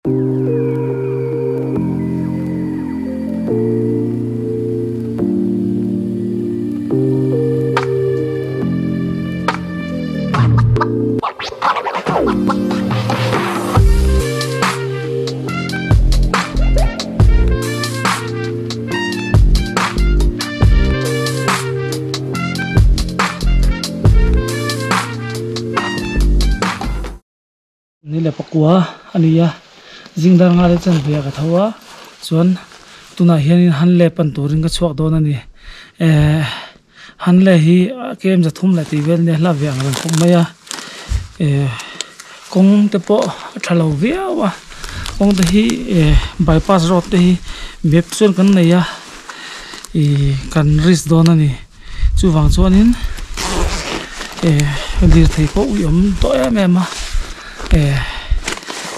Ni leh pakua a ni a zing dar nga leh chanve ah ka tho a chuan tunah hianin hanle pan turin ka chhuak dawn a ni ehh hanle hi kem zathum leh tih vel nia hla ve ang reng khawp mai a ehh kawng te pawh a tha lo viau a kawng te hi ehh bypass road te hi map chuan kan nei a ihh kan risk dawn a ni. Chuvang chuanin eh lirthei pawh ui awm tawh em em a eh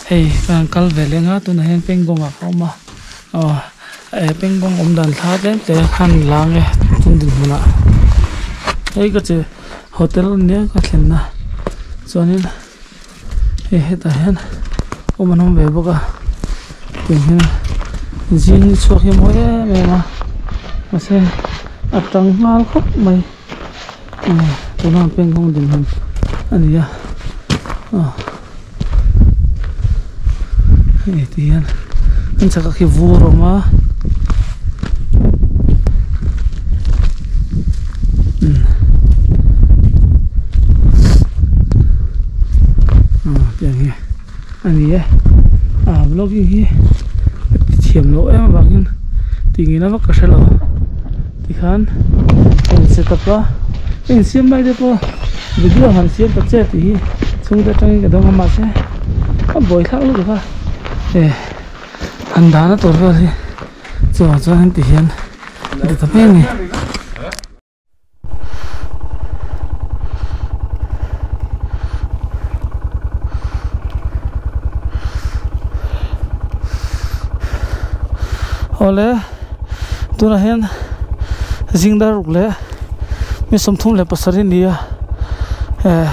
hei ka han kal ve leng a tunah hian pengawng ah ka awm a aw eh pengawng awm dan thla tlem te khan lang e tun dinhmunah hei ka che hotel ania ka thlenna chuanin hei hetah hian awm an awm ve bawk a tiang hian zing ni chhuak hi a mawi em em a mahse a tang nghal khawp mai tuna ang pengkawng dinhmun a ni a aw hei ti hian an chhakah khi vur a awm a umm tiang hi a ni e ah vlogging hi ka ti thiam loh em avangin tih ngei na vak ka hre lo tikhan ka in set up a ka insiam lai te pawh video han siam ta che tih hi chhungte atangin ka dawng a mahse a buaithlak lutuk a eh han dahna tur vel hi chuvang chuan heti hian a ti ta mai a ni. Awle tunah hian zing dar ruk leh mi 37 a ni a eh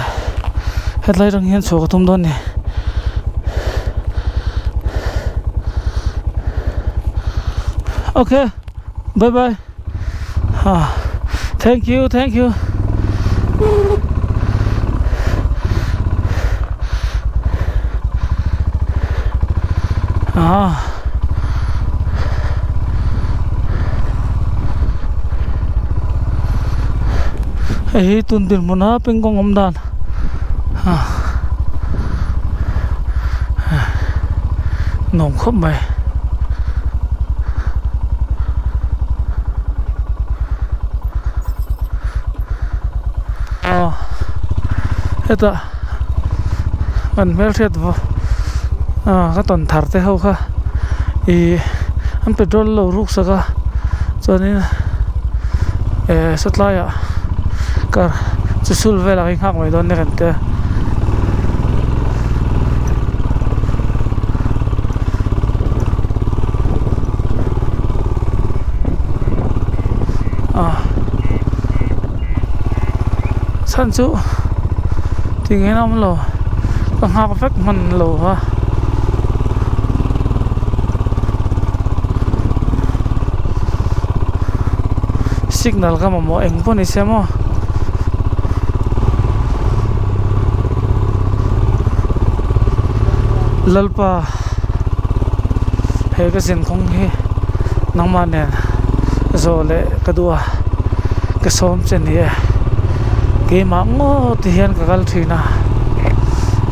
hetlai atang hian chhuah ka tum dawn a ni. Okay bye bye ah thank you thank you ah hei hi tun dinhmun a pengkawng awm dan ah nuam khawp mai. Aw hetah kan hmelhriat ah ka tawn thar te ho kha ih an petrol lo ruk sak a chuanin eh sawtlaiah car chu sul velah hi nghak mai dawn nia kan tia. Chhan chu tinge an awm lo ka nghak vek hman lo a signal ka mamawh eng pawh ni se maw. Lalpa he ka zin kawng hi nangmah nen zawh leh ka duh a ka sawm che ni e keimah ngawt hian ka kal thin a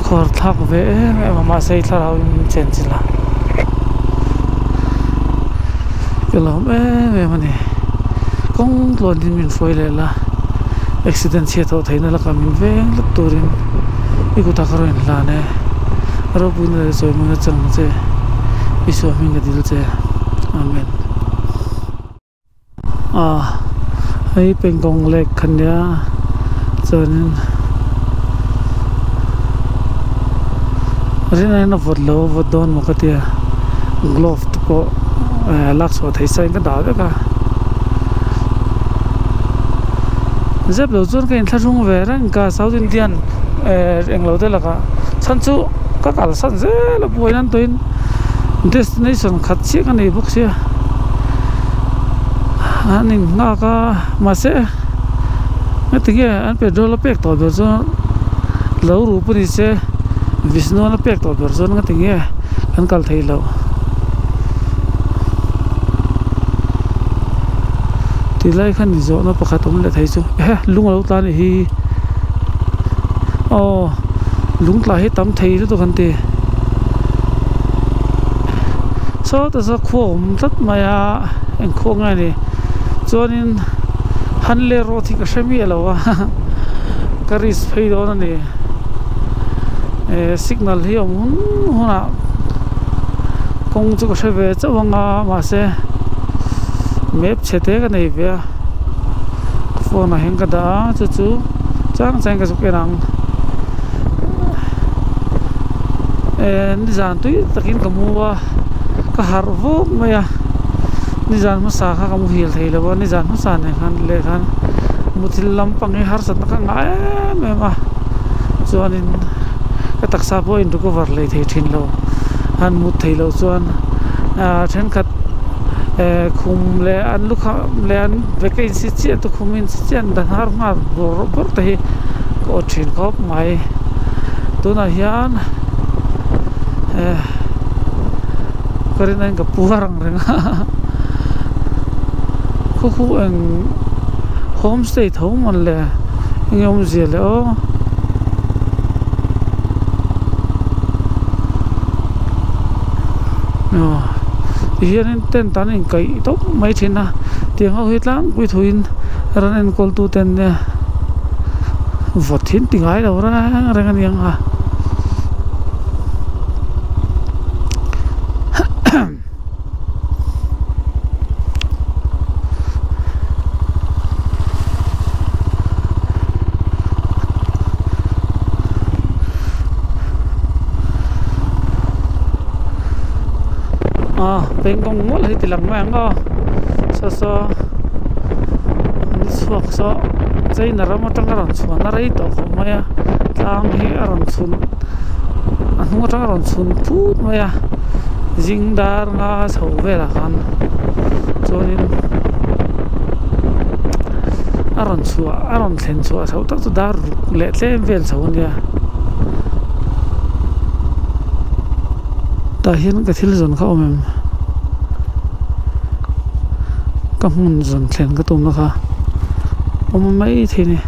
khawr thlak ve em em a mahse i thlarau in min chen chilh a ka lawm em em a ni kawng tluan in min hruai leh la accident chhiat tawh theihna lakah min veng tlat turin i kutah ka rawn inhlan e ropuina leh chawimawina chang che Isua hming ka dil che Amen. Ah hei pengkawng lake kha nia chuanin rinaiin a vawt lo a vawt dawn maw ka tia glove te pawh eh lak chhuah theih sa in ka dah vek a zep lo chuan ka inthlahrung ve reng ka south indian eh englo te lakah chhan chu ka kalsan zel a buai nan tawhin. Destination khat chiah ka nei bawk sia an in nghak a mahse heti nge an petrol a pek tawh ber chuan lo ru pawh ni se Vishnu an a pek tawh ber chuan ngati nge an kal thei loh ti lai khan in zawhna pakhat awm leh thei chu ehe lung alo tla anih hi aw lung tla hi tam thei lutuk an ti sawtah saw khua awm tlat mai a eng khua nge ni chuanin Hanle road hi ka hre miah lo a ka risk phei dawn a ni eh signal hi a awm hun hunah kawng chu ka hre ve chauh ang a mahse map chhe te ka nei ve a phone ah hian ka dah a chu chu chang changin ka zuk en ang eh nizan tui takin ka mu a ka harh vawk mai a nizan hmasa kha ka muhil thei lo a nizan hmasa nen khan leh khan muthilh lampang hi harsatna ka ngah em em a chuanin ka taksa pawh a in recover leh thei thin lo han mut theih loh chuan ah thenkhat eh khum leh an lukham leh an bag a insi chiah tukhum a insi chiah an dan har nghal bawrh bawrh te hi ka awt thin khawp mai tunah hian eh ka rin aiin ka puar ang reng a khaw khu eng homestay tho mawn le enge awmzia le aw. Aw tihianin tent an inkaih tawp mai thin a tiang ho hi tlangpui thuin ran enkawl tu ten nia vawt hi an ti ngai lo reng reng a ni ang a. Ah pengkawng mawlh hi ti lang mai ang aw saw saw an chhuak saw china ram atanga rawn chhuahna rei tawh khawp mai a tlang hi a rawn chhun a hnung atanga rawn chhun phut mai a zing dar nga chho velah khan chuanin a rawn chhuah a rawn thlen chhuah chhoh tak chu dar ruk leh tlem vel chho a nia tah hian ka thil zawn kha a awm em ka hmun zawn thlen ka tumna kha awm mai thei a ni.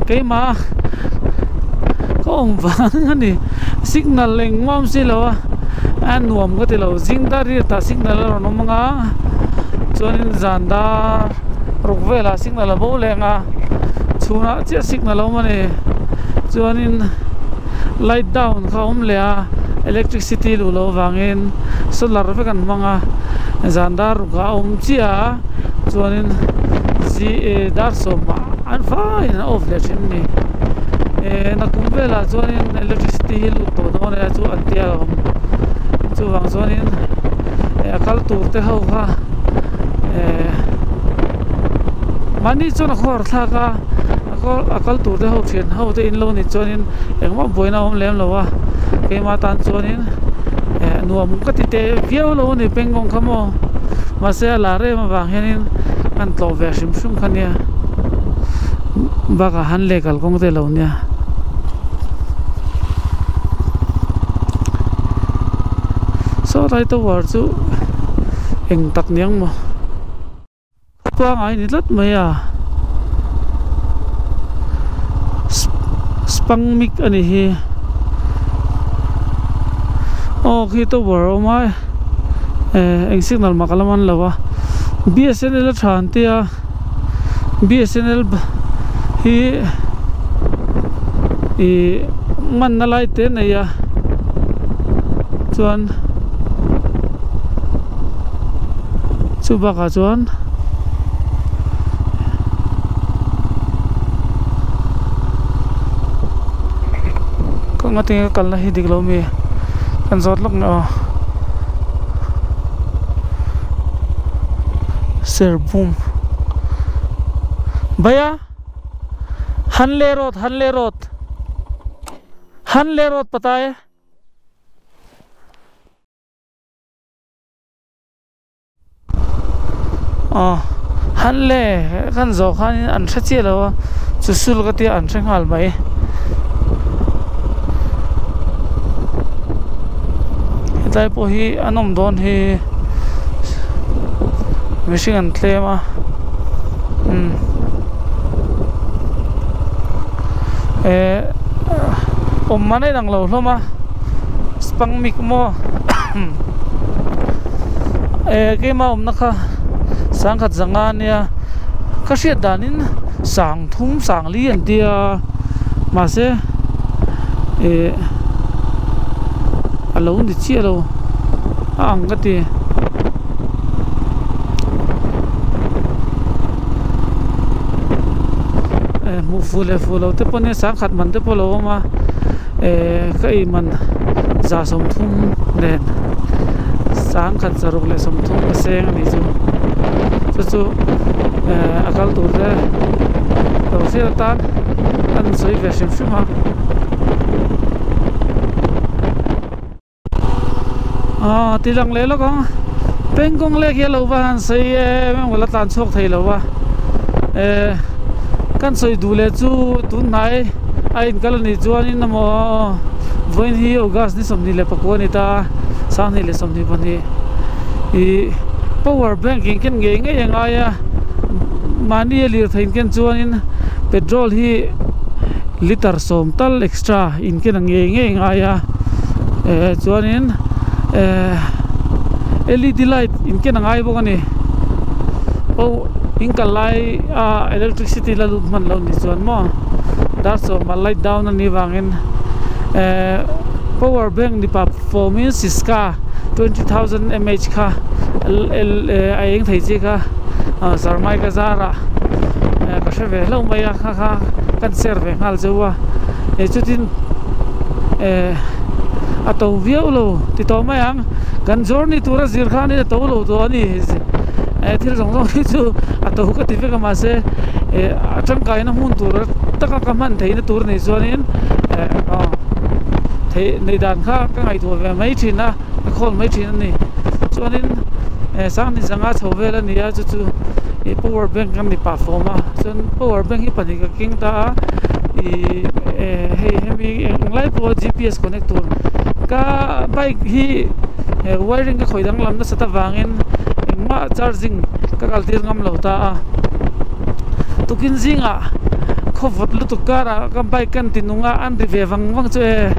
Keimah ka awm vang a ni signal engmah awm si lo a a nuam ka ti lo zing dar riat ah signal a rawn awm ang a chuanin zan dar ruk velah signal a bo leh ang a chhunah chiah signal a awm a ni chuanin light down kha a awm leh a electricity luh loh avangin solar vek an hmang a zan dar rukah a awm chiah a chuanin dar sawmah an faiin an off leh thin a ni eh nakum velah chuanin electricity hi lut tawh dawn ania chu an tia lo chuvang chuanin eh a kal tur te ho kha eh mahni chuan a khawhar thlak a a kal tur te ho thian ho te in lo nih chuanin engmah buaina a awm lem lo a keimah tan chuanin eh nuam ka ti teh viau lo a ni pengawng kha maw mahse a lar em avang hianin an tlawh ve hrim hrim kha nia bakah han leh kalkawng te lo nia. Saw lai tower chu eng tak niang maw pangai ni tlat mai a spangmik a ni hi aw khi tower a awm a eh eng signal mah ka la man lo a B_S_N_L a tha an tia B_S_N_L hi ih hmanna lai te a nei a chuan chu bakah chuan. Ka ngatinge ka kalna hi dik lo mi kan zawt lawk nia aw Serbum Bhaiya. Hanle road Hanle road Hanle road pata hai aw Hanle kan zawh khanin an hre chiah lo a chu sul ka tia an hre nghal mai hetlai pawh hi a nawm dawn hi mihring an tlem a umm eh awm man a inang lo hlawm a spangmik maw eh keimah awmna kha sangkhat zanga ania ka hriat danin sang thum sang li an tia mahse eh a lo ni chiah lo a ang ka ti. Eh hmuh fuh leh fuh lo te pawh nia sangkhat man te pawh a lo awm a eh ka ei man za sawmthum nen sangkhat zaruk leh sawmthum ka seng a nih chu chu chu eh a kal tur te lo hriat atan a rawn sawi ve hrim hrim a. Aw ti lang leh lawk ang pengkawng lek hi a lo va han sawi em em la tlan chhuak thei lo va eh kan sawi duh leh chu tun hnai a inkal a nih chuanin emaw vawiin hi August ni 24 a ni ta sanghnih leh 22 ih power bank in ken ngei ngei a ngai a mahni a lirthei in ken chuanin petrol hi liter sawm tal extra in ken a ngei ngei a ngai a eh chuanin eh L E D light in ken a ngai bawk a ni pawh in kal lai a electricity la lut hman loh ni chuan maw dar sawmah light down a nih vangin eh power bank ni pah fawm in siska 20000 mAh kha a eng thei chi kha zarmai ka zarah ka hre ve hlauh mai a kha kha kan share ve nghal zeuh a eh chutin eh a to viau lo ti tawh mai ang kan journey tura zir khanin a to lo tawh a ni eh thil zawng zawng hi chu a to ka ti vek a mahse eh a tangkaina hmun tur taka ka hman theihna tur a nih chuanin eh aw theih neih dan kha ka ngaihtuah ve mai thin a ka khawl mai thin a ni chuanin eh sanghnih zanga chho vel a ni a chu chu ih power bank a ni pah fawm a chuan power bank hi pahnih ka keng ta a ih eh hei hemi englai pawha G P S connect tur ka bike hi eh wiring ka khawih danglam nasat avangin engmah charging ka kal tir ngam lo ta a tukin zingah khawvawt lutuk karah ka bike kan ti nung a an ri ve vang vang chu e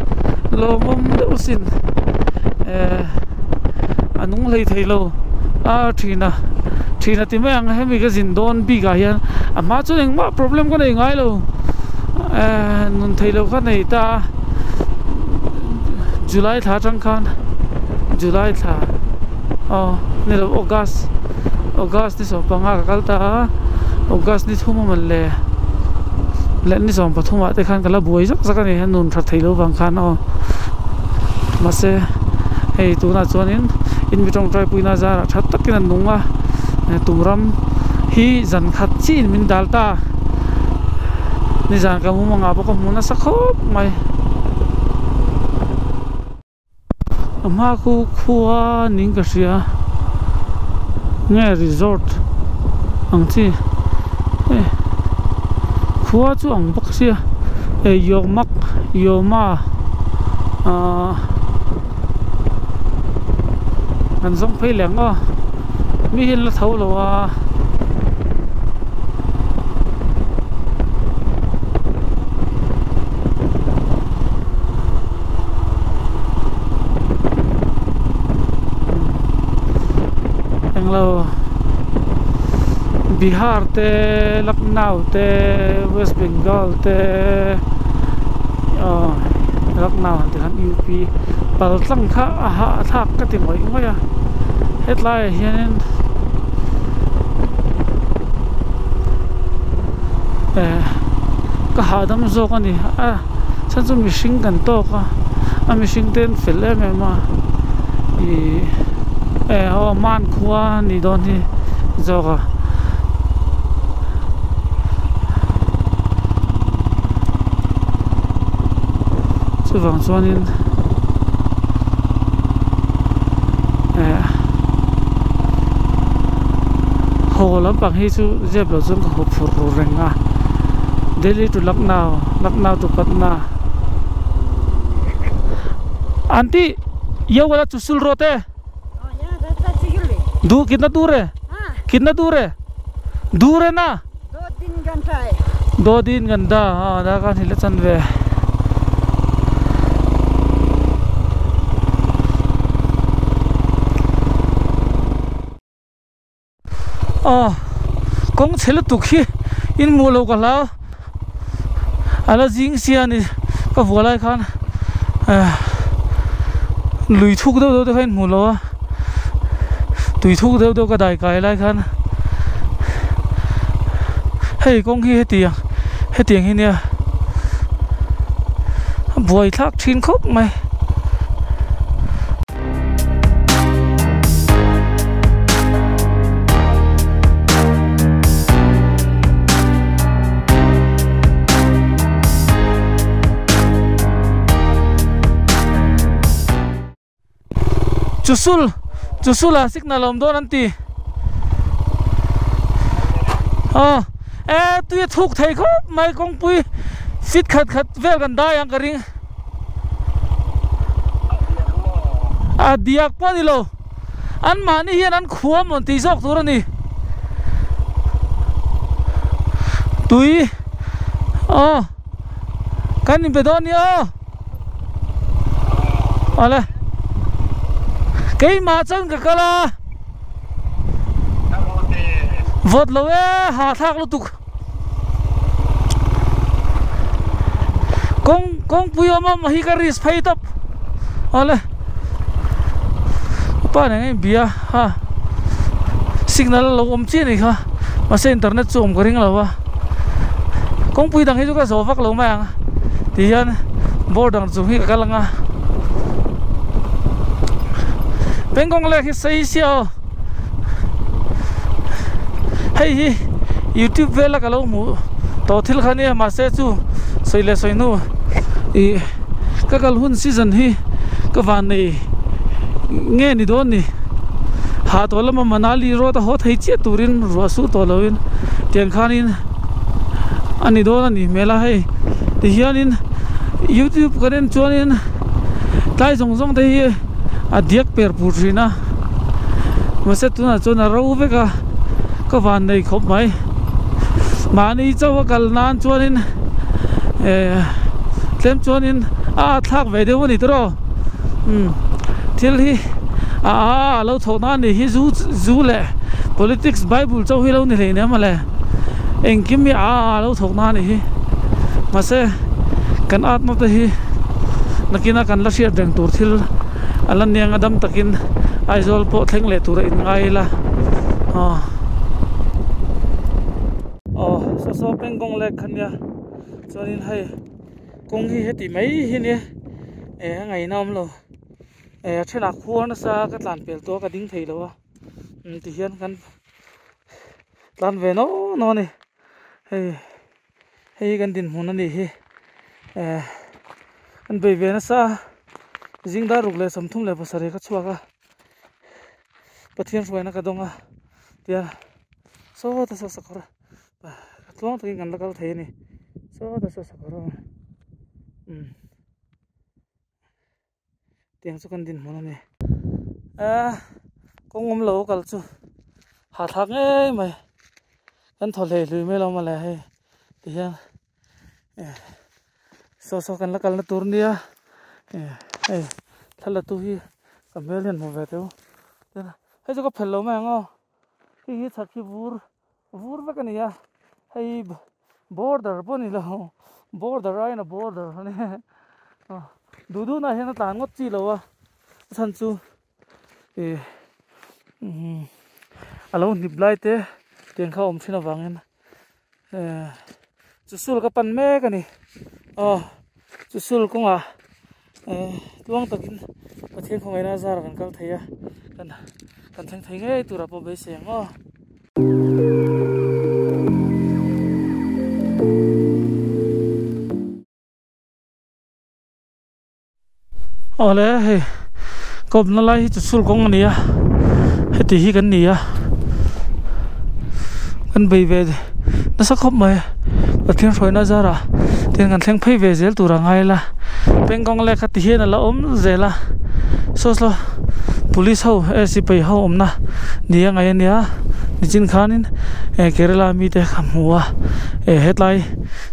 lawmawm deuh sin eh a nung hlei thei lo a thina thina ti mai ang hemi ka zin dawn bik ah hian a hma chuan engmah problem ka nei ngai lo eh nun thei lo kha nei ta a July thla atang khan July thla aw ni lo August August ni 15 ka kal ta a August ni thum a man le leh ni 13 ah te khan ka la buai zak zak a ni a nun that thei lo vang khan aw mahse hei tunah chuanin in mi tawngtai puina zarah tha takin a nung a tum ram hi zan khat chiin min dal ta nizan ka mum angah pawh ka hmu nasa khawp mai. A hma khu khua niin ka hria nge resort ang chi eh khua chu ang bawk sia eh yawmak yawma ahh kan zawng phei leh ang aw mi hian la tho lo a. Englo Bihar te Lucknow te West Bengal te aw Lucknow han ti khan U P pal tlang kha a hahthlak ka ti ngawih ngawih a hetlaiah hianin eh ka hahdam zawk a ni a chhan chu mihring kan tawk a a mihring te an fel em em a ih eh aw man khua a nih dawn hi zawk a. Chuvang chuanin eh haw lampang hi chu zep lo chuan ka haw phur ru reng a Delhi to Lucknow Lucknow to Patna aunty ye wala chusul road e du kitna dur e kitna dur e dur e na. Do din ganda ha da kan hile chan ve. Aw kawng chhe lutuk hi in hmuh loh ka hlau ala zing sia a ni ka vuah lai khan eh lui thuk deuh deuh te kha in hmuh loh a tui thuk deuh deuh ka dai kai lai khan hei kawng hi hetiang hetiang hi nia a buai thlak thin khawp mai. Chusul chusula signal a awm dawn an ti aw e tui a thuk thei khawp mai kawngpui fit khat khat vel kan dai ang ka ring a diak pawh a ni lo an mahni hian an khua mawn tih zawk tur a ni tui aw kan inpe dawn nia aw. Awle keimah chuan ka kal a vawt lo e hahthlak lutuk kawng kawngpui awm awm hi ka risk phei tawp awle pa nen a inbia ha signal a lo awm chiah a nih kha mahse internet chu awm ka ring lo a kawngpui dang hi chu ka zawh vak lo mai ang. Ti hian border chung hi ka kal anga Pangong lake hi sei sia aw hei hi youtube vela ka lo hmuh tawh thil kha nia mahse chu sawi leh sawi hnu ih ka kal hun season hi ka van nei nge ni dawn ni ha tawh lama Manali road a haw thei chiah turin ruah sur tawh loin tiang khanin. A ni dawn a nih hmel a hei tihianin youtube kan en chuanin tlai zawng zawng te hi a diak per pur thin a mahse tunah chuan a ro vek a ka van nei khawp mai mahni chauh a kal nan chuanin eh tlem chuanin a atthlak ve deuh a ni tawh umm thil hi a a lo thawh nan a nih hi zu zu leh politics bible chauh hi lo ni hleinem mawle. Engkim hi a a lo thawk na a nih hi mahse kan atna te hi nakina kan la hriat reng tur thil a la niang a dam takin Aizawl pawh thleng leh tur a in ngai ila aw aw saw saw Pangong lake kha nia chuanin hei kawng hi heti mai hi nia eh a ngaihna awm lo eh a thenah khuar nasa ka tlan pel tawh a ka ding thei lo a tihian kan. Tlan ve no no a ni hei hei hi kan dinhmun a nih hi eh kan bei ve nasa zing dar ruk leh 37 ka chhuak a Pathian hruaina ka dawng a tia sawta saw sakawr a tluang takin kan la kal thei a ni sawta saw sakawr a umm. Tiang chu kan dinhmun a ni. Eh, kawng awm lo kal chu hahthlak ngei mai. Kan thaw hlei hlui mai lo mawle hei ti hian eh saw saw kan la kalna tur nia eh hei thla la tu hi ka hmel hian hmu ve teu. Hei chu ka phel lo mai ang aw. Hei hi chhak hi vur vur vek a ni a hei border pawh a ni lo border aiin a border a ni duh duh na hian a tlan ngawt chi lo a a chhan chu ih a lo hnip lai te tiang kha a awm thin avangin eh chu sul ka pan mek a ni aw chu sul kawngah eh tluang takin Pathian khawngaihna a zar kan kal thei a kan kan thleng thei ngei turah pawh beisei ang aw. Awle hei kawmna lai hi chu sul kawng a ni a heti hi kan ni a kan bei ve nasa khawp mai Pathian hruaina zarah tin kan thleng phei ve zel tur a ngai la pengkawng leh kha ti hian a la awm zel a saw saw police ho eh sipai ho awmna ni a ngaih a nia nichin khanin eh Kerala mite ka hmu a eh hetlai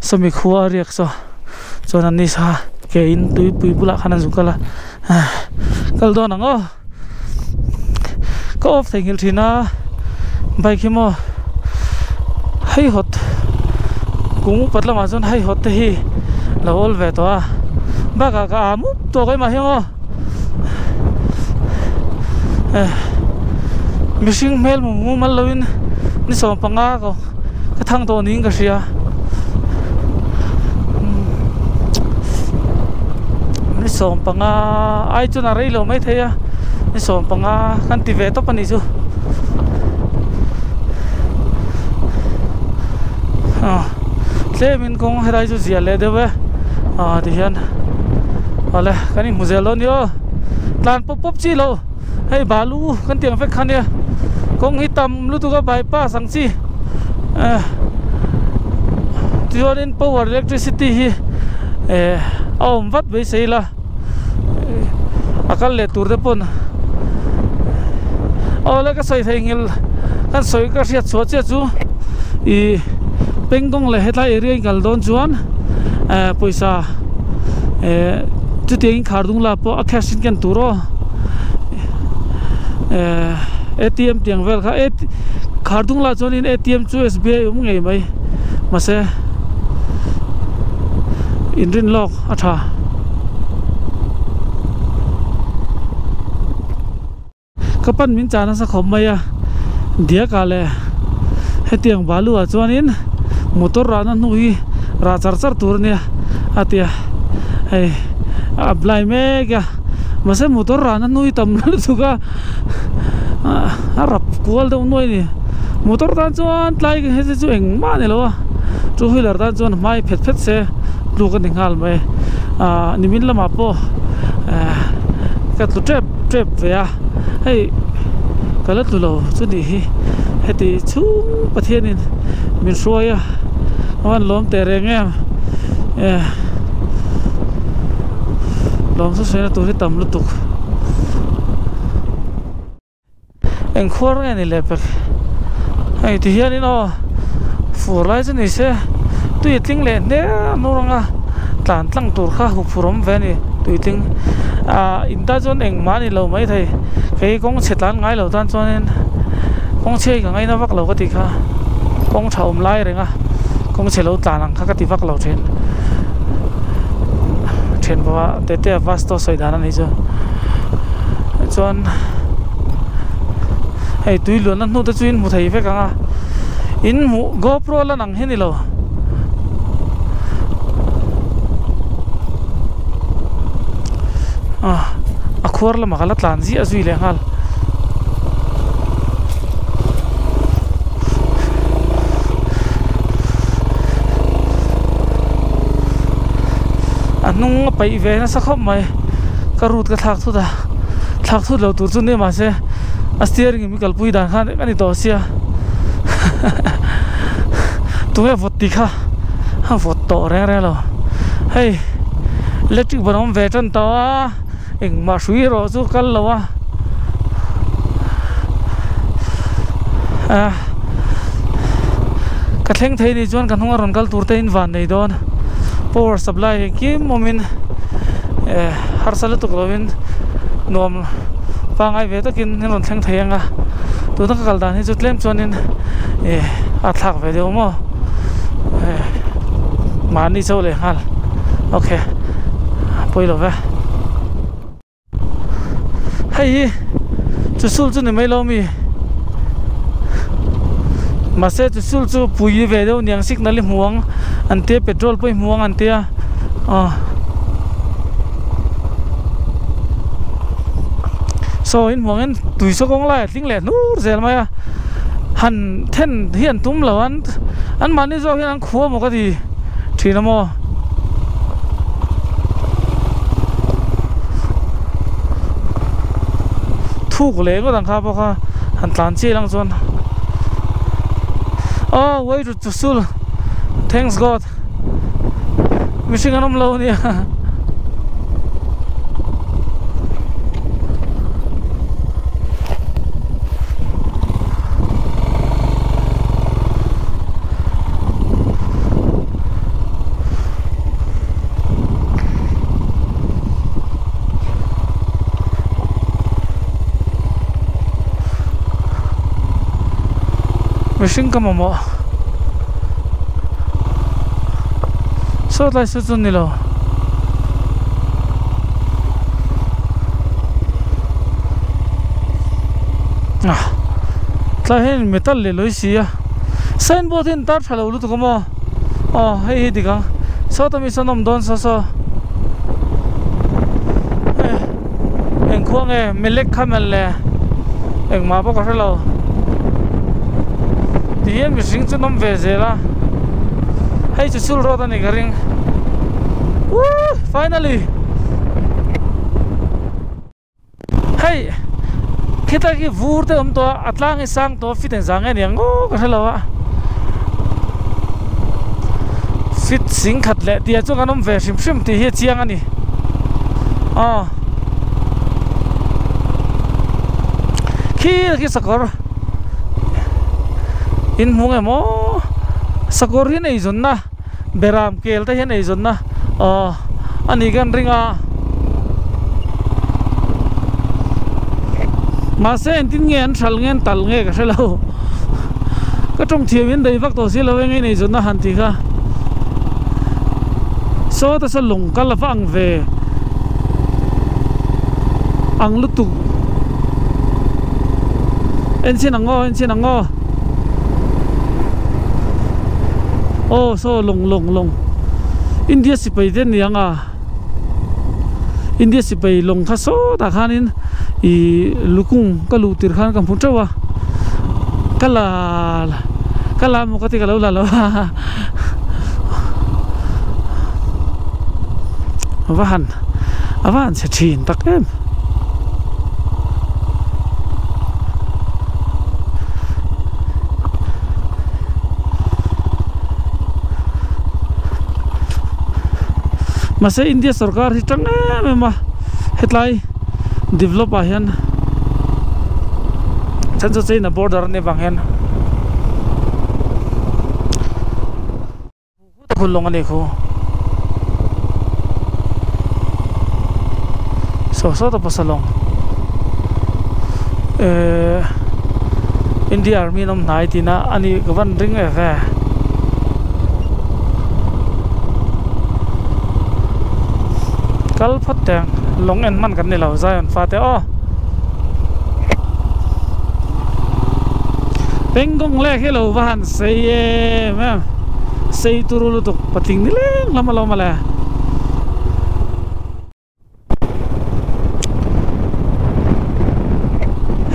sawmi khua a riak saw chuan an ni sa ke in tuipui bulah khan an zuk kal a kal dawn ang aw ka off theihnghilh thin a bike hi maw hei hawt kum upat lamah chuan hei hawt te hi lo awl ve tawh a bakah ka ah mup tawh keimah hian aw eh mihring hmel hmu mumal loin ni 15 ko ka thang tawh niin ka hria ni 15 ai chuan a rei lo maithei a ni 15 kan ti ve tawp a nih chu ah tlemin kawng helai chu zia leh deuh e ah tihian awle kan inhmu zel dawn nia aw tlan pawp pawp chi loh hei balu kan tih ang vek kha nia kawng hi tam lutuk a bypass ang chi eh tichuanin power electricity hi eh a awm vat beisei ila a kal leh tur te pawn awle ka sawi thei ngil kan sawi ka hriat chhuah chiah chu ih pengkawng leh hetlai area in kal dawn chuan eh pawisa eh chutiang in khar dung la pawh a cash in ken tur aw eh A_T_M tiang vel kha khar dung lah chuanin A_T_M chu S_B_I awm ngei mai mahse inrin lawk a tha. Ka pan min chah nasa khawp mai a diakah leh hetiang balu ah chuanin motor rahna hnu hi rah char char tur ania a ti a hei a apply mek a mahse motor rahna hnu hi tam lutuk a a rap kual deuh nuai a ni motor tan chuan tlai heti chu engmah a ni lo a two wheeler tan chuan hmai phet phet se tluk a ni nghal mai ah nimin lamah pawh eh ka tlu tep tep ve a hei ka la tlu lo chu nih hi heti chhung Pathianin min hruai a a van lawm teh reng em eh lawm saw sawi na tur hi tam lutuk. Eng khuar nge ni leh pek hei ti hianin aw fur lai chu ni se tui a tling leh hne nur anga tlan tlang tur kha huphurh awm ve a ni tui tling ah in tan chuan engmah a ni lo maithei kei kawng chhe tlan ngai lo tan chuanin kawng chhe hi ka ngaina vak lo ka tih kha kawng tha awm lai reng a kawng chhe lo tlan ang kha ka ti vak lo thin then bawk a tete a vasto sawi dan a nih chu chuan. Hei tui luanna hnu te chu in hmu thei vek ang a in hmuh GoPro lan ang hi ni lo. Ah a khuar lamah ka la tlan ziah zui leh nghal. A hnung a paih ve nasa khawp mai ka route ka thlak thut a thlak thut lo tur chu ni mahse a steering in min kalpui dan khan a ni tawh sia tunge vawt tih kha a vawt tawh reng reng lo hei electric ban awm ve tan tawh a engmah hrui erawh chu kal lo a ah ka thleng thei ni chuan ka hnung a rawn kal tur te in van nei dawn power supply engkim awmin eh harsa lutuk lovin nuam pangai ve takin in rawn thleng thei ang a tuna ka kal dan hi chu tlem chuanin eh a thlak ve deuh maw eh mahni chauh leh nghal okay pawi lo ve. Hei hi chu sul chu ni mai lo mi mahse chu sul chu pui ve deuh niang signal hi hmu ang an tia petrol pawh hi hmu ang an tia aw saw in hmuh angin tui saw kawng lai a tling leh hnur zel mai a han then hi an tum lo an anmahni zawk hian an khua maw ka ti thin a maw. Thuk leh ngawt ang kha pawh kha han tlan chiah lang chuan oh way to Chusul thanks God mihring an awm lo ania Mihring ka mamawh saw tlai saw chu ni lo ah tlai hian metal leh lawi si a signboard hi an tar tha lo lutuk a maw aw hei hi dik ang sawta mi sawn awm dawn saw saw eh eng khua nge milek kha mel le engmah pawh ka hre lo ti hian mihring chu an awm ve zel a hei chu sul road a ni ka ring woo finally. Hei khita khi vur te awm tawh a a tlang hi sang tawh a fit engzah nge ni ang aw ka hre lo a fit sing khat leh tih ah chuan kan awm ve hrim hrim tih hi a chiang a ni aw khi khi sakawr in hmu nge maw sakawr hi nei zawnna Beram kel te hian eizawnna aw a ni kan ring a mahse engtin nge an hral nge an tal nge ka hre lo ka tawng thiam in dei vak tawh si lo eng in eizawnna han tih kha saw te saw lung kal a va ang ve ang lutuk enchhin ang aw enchhin ang aw. Aw saw lawng lawng lawng India sipai te ni ang a India sipai lawng kha sawtah khanin ih lukung ka luh tir khan ka hmu teuh a ka la ka la maw ka ti ka lo la lo a va han a va han chhe thin tak em. Mahse India sorkar hi tang em em a hetlai develop ah hian chhan chu China border a nih vang hian Hun lawng a ni khu saw saw ta pawh lawng ehh India army an awm hnai tihna a ni ka van ring e ve kal phawt teh ang lawng en hman kan ni lo Zion fate aw. Pengkawng lek hi lo va han sei em em sei turu lutuk patling ni leng lam a lo mawle.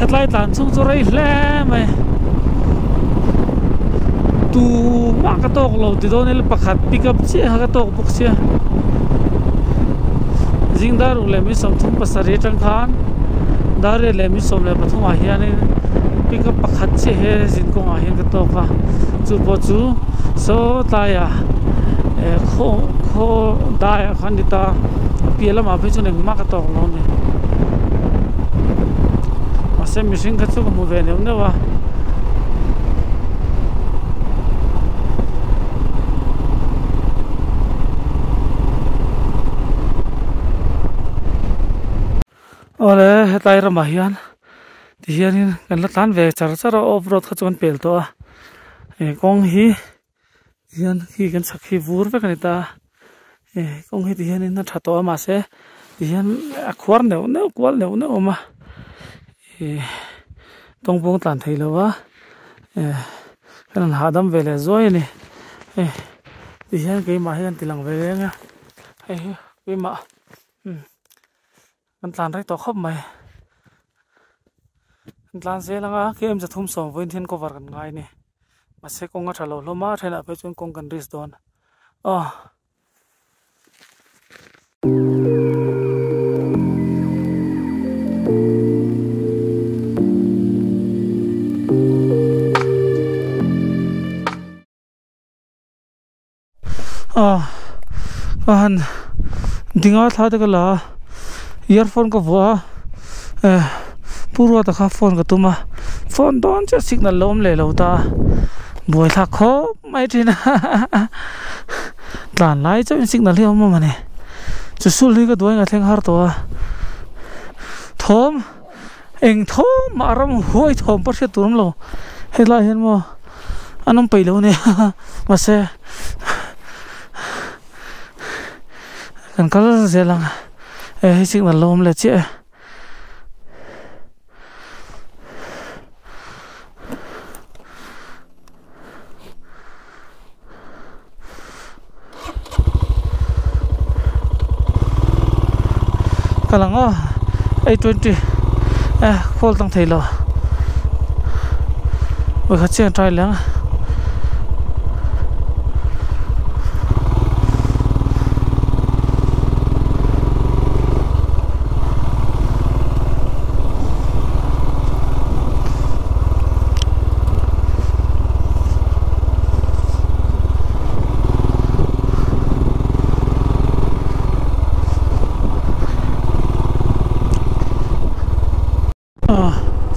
Hetlai tlan chhung chu rei hle mai tumah ka tawk lo ti dawn ila pakhat pick up chiah kha ka tawk bawk sia zingdar ruk leh mi 37 atang khan dar riat leh mi 13 ah hianin pick up pakhat chiah he zin kawngah hian ka tawk a chu pawh chu saw tlaiah eh khaw khaw daiah khan ni ta a piah lamah phei chuan engmah ka tawk lo a ni mahse mihring kha chu ka hmu ve neuh neuh a. Awle hetlai ramah hian tihianin kan la tlan ve char char a off road kha chu kan pel tawh a he kawng hi tihian khi kan chhak hi vur vek a ni ta a he kawng hi tihianin a tha tawh a mahse tihian a khuar neuh neuh kual neuh neuh a awm a ih tawng pawng tlan thei lo a eh kan han hahdam ve leh zuai a ni hei tihian keimah hi kan ti lang ve reng a hei hi keimah. Umm kan tlan rei tawh khawp mai kan tlan zel ang a km 370 vawiin hian cover kan ngai a ni mahse kawng a tha lo hlawm a thenah phei chuan kawng kan risk dawn aw. Ah ka han dinga thla te ka la a earphone ka vuah a eh pu ruata kha phone ka tum a phone dawn chiah signal lo awm leh lo ta a buaithlak khawp mai thin a tlan lai chauhin signal hi a awm a mawni chu sul hi ka duai nga thleng har tawh a thawm. Eng thawm mah ram huai thawm pawh hriat tur awm lo helai hian maw an awm peih lo a nia mahse kan kal zel ang e hei signal lo awm leh chiah e. Ka lang aw 8:20 eh call tang thei lo vawikhat chian try leh ang.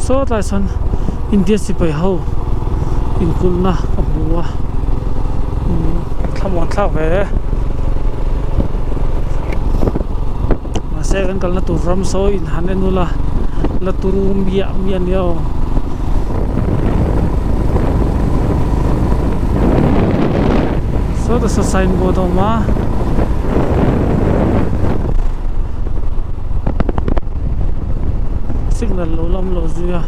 Saw tlai sawn India sipai ho inkulhna ka hmu a thlamuan thlak ve e mahse kan kalna tur ram saw in han en ula la turu miah miah a nia aw. Sawta saw sign board a awm a. Signal lo la awm lo zui a.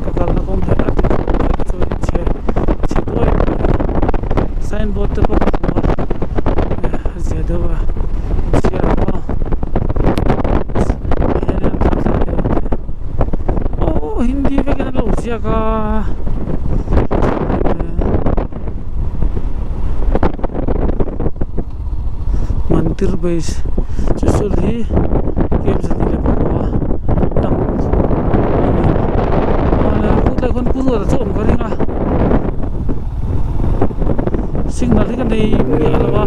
Ka kalna kawng hi a dik lo deuh chu a inchhe chhe duai mai a. Sign board te pawh ka hmu a zia deuh a inchhiar maw. Aw hindi vekin an lo ziak a mantir base chu saw hi kem zahnih leh pakua tam a ni a chutlai khawn pu ruata chu a awm ka ring a signal hi ka nei miah lo a.